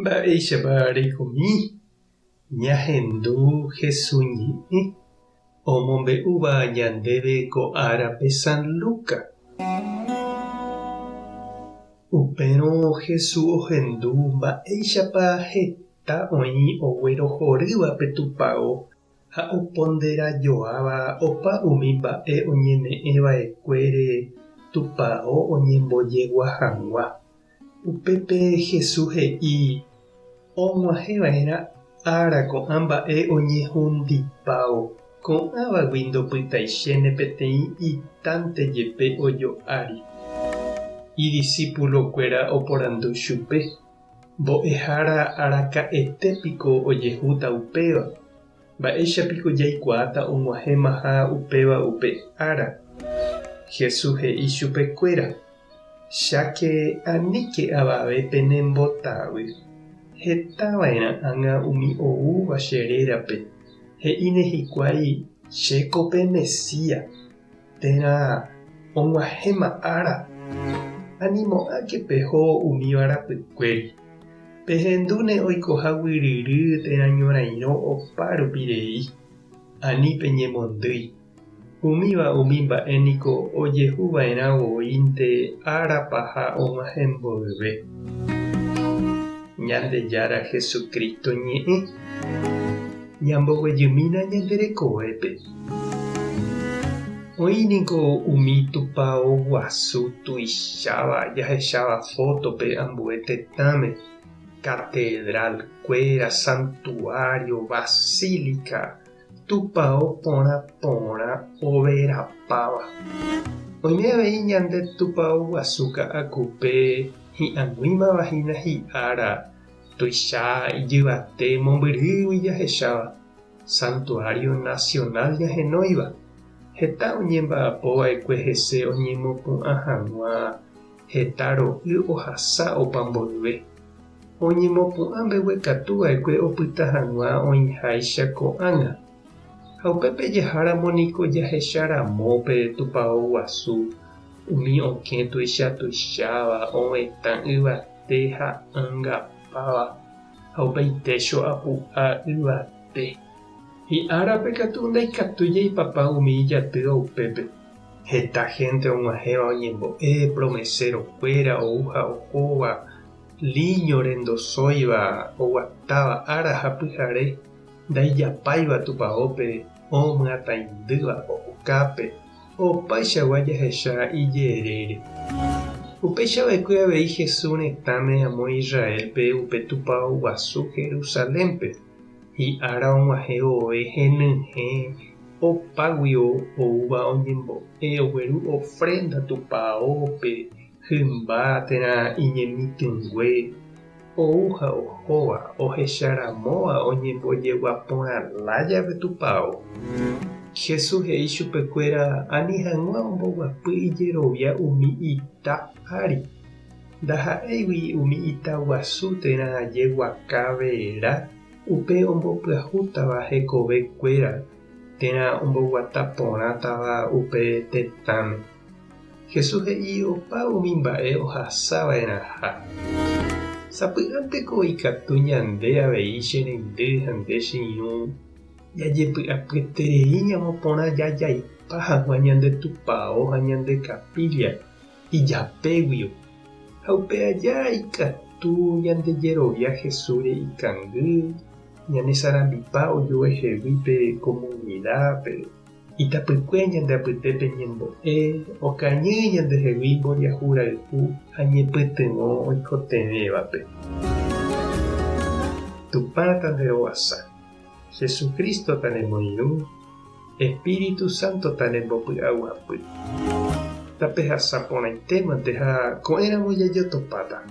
Mba'éichapa reikomi ñahendu Hesu ñe'ẽ omombe'úva ñandéve ko árape San Luca? Upérõ Hesu ohendu mba'éichapa heta oĩ oguerohorýva pe tupao ha oponderajoáva opa umi mba'e oñeme'ẽ va'ekuére tupao oñembojegua hag̃ua. Upépe Jesús he'i og̃uahẽ va'erã ára ko'ã mba'e oñehundipávo, ko'ãvagui ndopytaichéne peteĩ itánte jepe ojo'ári. Idisípulokuéra oporandu chupe, Mbo'ehára araka'ete piko ojehúta upéva? Mba'éicha piko jaikuaáta og̃uahẽmaha upéva upe ára? Jesús he'i chupekuéra, Cháke aníke avave penembotavy. Heta va'erã ág̃a umi oúva che rérape, he'íne hikuái, Chéko pe Mesías, térã og̃uahẽma ára. Animo'ãke peho umíva rapykuéri. Pehendúne oikoha guyryry térã ñorairõ opa rupi rei. Ani peñemondýi. Umíva umi mba'e niko ojehu va'erã voínte ára paha og̃uahẽ mboyve. Ñandejára Jesucristo ñe'ẽ. Ñamboguejymína ñande rekovépe. Oĩ niko umi tupao guasu tuicháva jahecháva fótope ambue tetãme, catedral-kuéra, santuario, basílica, Tupao porã porã overapáva. Oime avei ñande tupao guasu Ka'akupe hi'ag̃uímava hína hi'ára tuicha ijyvate mombyrýgui jahecháva, Santuario Nacional ñahenóiva. Heta oñemba'apo va'ekue hese oñemopu'ã hag̃ua heta ro'y ohasa opa mboyve. Oñemopu'ã mbeguekatu va'ekue opyta hag̃ua oĩháicha ko'ág̃a. Ha upépe jaháramo niko jahecha ramo pe tupao guasu, umi okẽ tuicha tuicháva, ovetã yvate ha ãngapáva, ha upéi técho apu'a yvate. Hi'árape katu ndaikatúi jaipapa umi ijatýva upépe. Heta hénte og̃uahẽva oñembo'e, promeséro-kuéra ou ha ohóva, líñore ndosóiva, oguatáva ára ha pyhare, ndaijapáiva tupaópe, omyataindýva okápe, opaichagua jahecha ijerére. Upéicha va'ekue avei Jesús retãme amo Israélpe upe tupao guasu Jerusalénpe. Hi'ára og̃uahẽ vove henyhẽ opáguio oúva oñembo'e ogueru ofrénda tupaópe, hymba térã iñemitỹngue, ou ha ohóva ohecharamóva oñembojegua porã lájape tupao. Jesús he'i chupekuéra ani hag̃ua omboguapy ijerovia umi ita ári. Ndaha'éigui umi ita guasu térã jeguaka vera upe ombopyahútava hekove kuéra térã omboguata porãtava upe tetãme. Jesús he'i opa umi mba'e ohasa va'erãha. Sapy'ánteko ikatu ñande avei che reindy ha nde che irũ jajepy'apyeterei ñamoporã jajaipa hag̃ua ñande tupao ha ñande capilla ijapéguio, ha upe aja ikatu ñandejerovia Jesúsre ikangy, ñanesarambipa ojuehegui pe komunidápe, itapykue ñande apytépe ñembo'e, okañy ñandehegui mboriahu rayhu ha ñepytyvõ oikotevẽvape. Tupã tanderovasa, Jesucristo tanemoirũ, Espíritu Santo tanembopy'aguapy. Tapehasa porãitémante ha ko'ẽramo jajotopáta.